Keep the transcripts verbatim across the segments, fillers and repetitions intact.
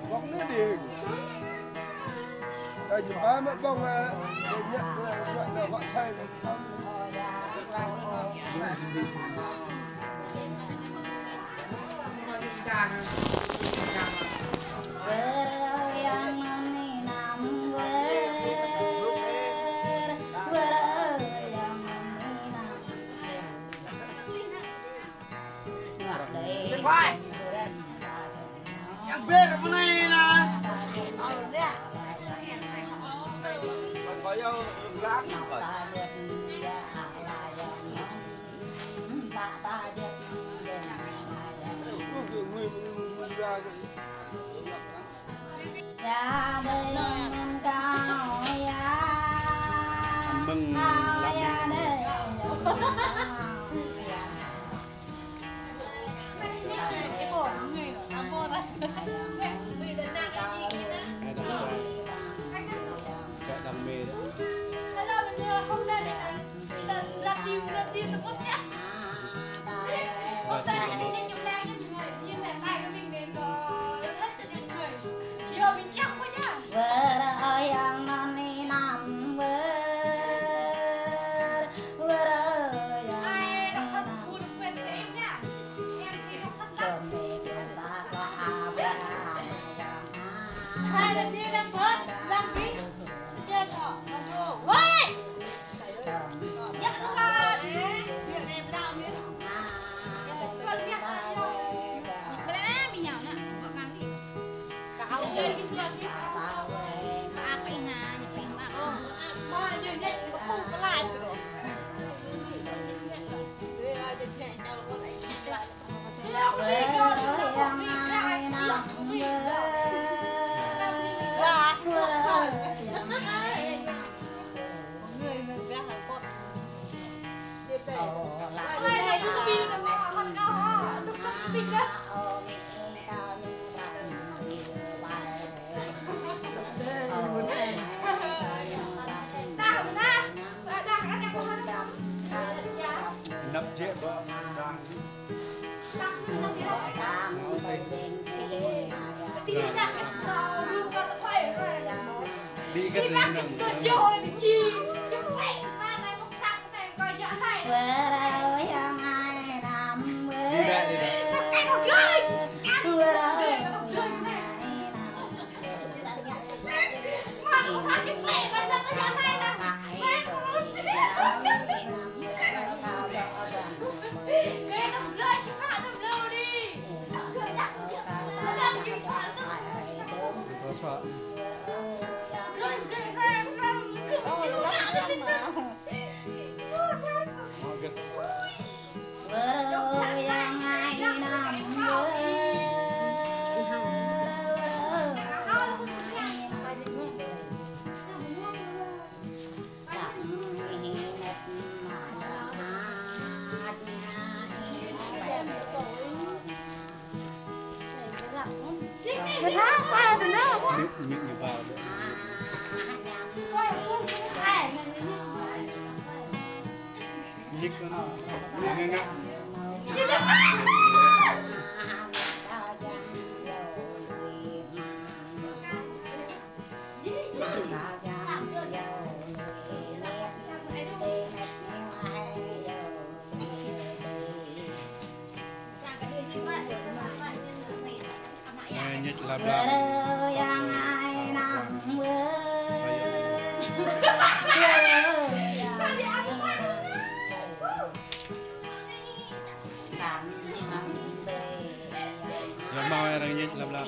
Bông anai đing. Ơ, jumpa mă bông, ơ, ñă, ñă, ñă, ñă, wă thai. Yang ber apa nih, nah? Mừng lắm. Ai đam mê. Đam mê đó. Wơr ơi yang năn ni năm wơr, wơr ơi yang năn ni năm. Năp jĕ bơ đang. Đi cất lên nâng. Đi ra, đi ra. Ơ, ñĕč lăp lăp. Lăp mơ̆ arăng ñĕč lăp lăp.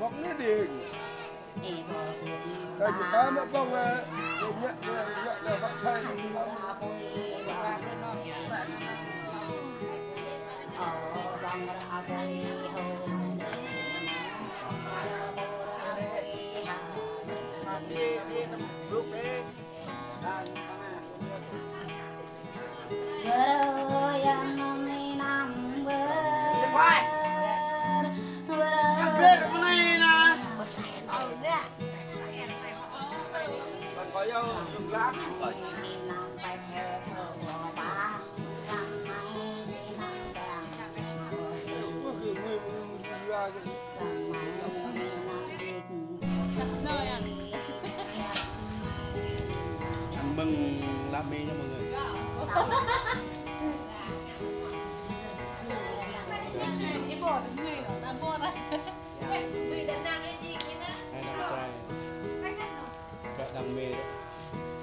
Bok ni ding. Ka jita mă bong, eh, ñă, ñă, ñă, ñă, bă chai. Ăn mừng lắm mê nha mọi người. Hai năm trai. Các đam mê đấy.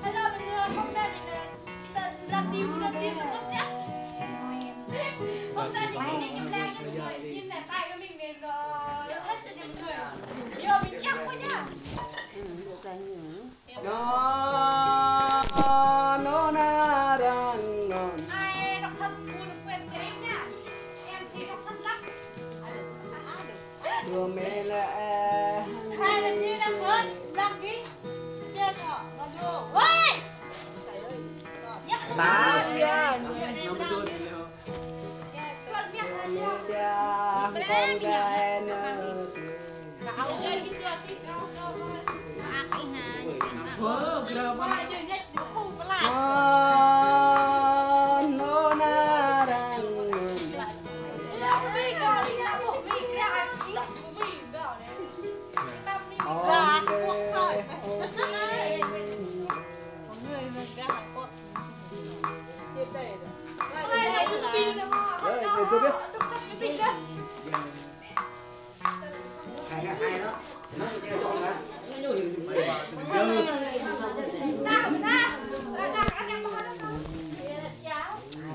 Hello mọi người, hôm nay mình, ờ, Love you, love you, love you. Hôm nay mình sẽ nhảy nhịp lang cho mọi người. Nhìn nè, tay của mình nè, rồi hết cho mọi người. Vô, mình chắc quá nha. Nó, nó na răng ngon. Ai độc thân, đừng quên của em nha. Em thì độc thân lắm. Đùa mẹ là, à. Hai là như là bớt, lăng đi. Chưa có, có vô. Ôi! Tám.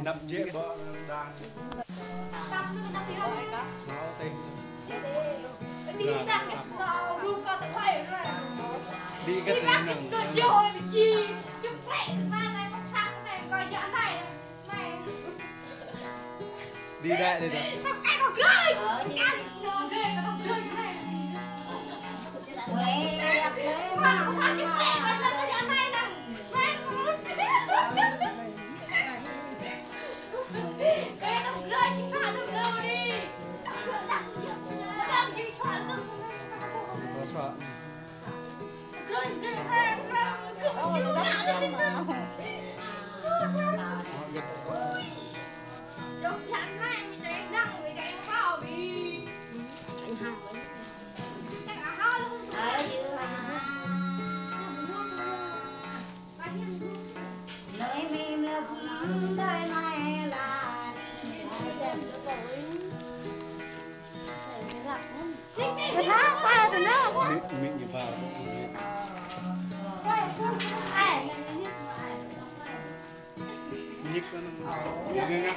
Nắp jẹ bọ đang. Đi cắt nắp. Đi cắt nắp. Đi đại, đi đại. Mẹ, mẹ như bà. Nhịp nó ngặt.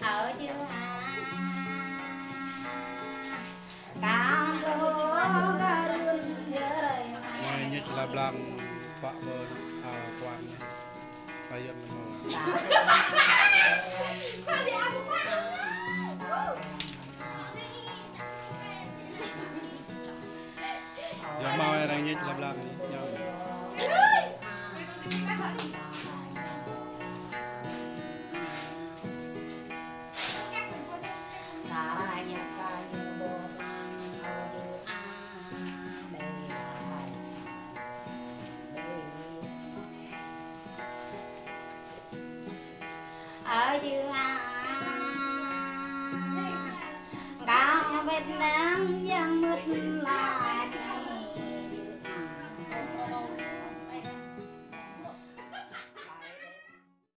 Ở chứ à. Mai ñu čela blang pă bơ, a, kuan. Ayam lemang. Yơh hmâo arăng ñik lăp lăp anai. Yơh. Ơ Dư a, kâo Việt Nam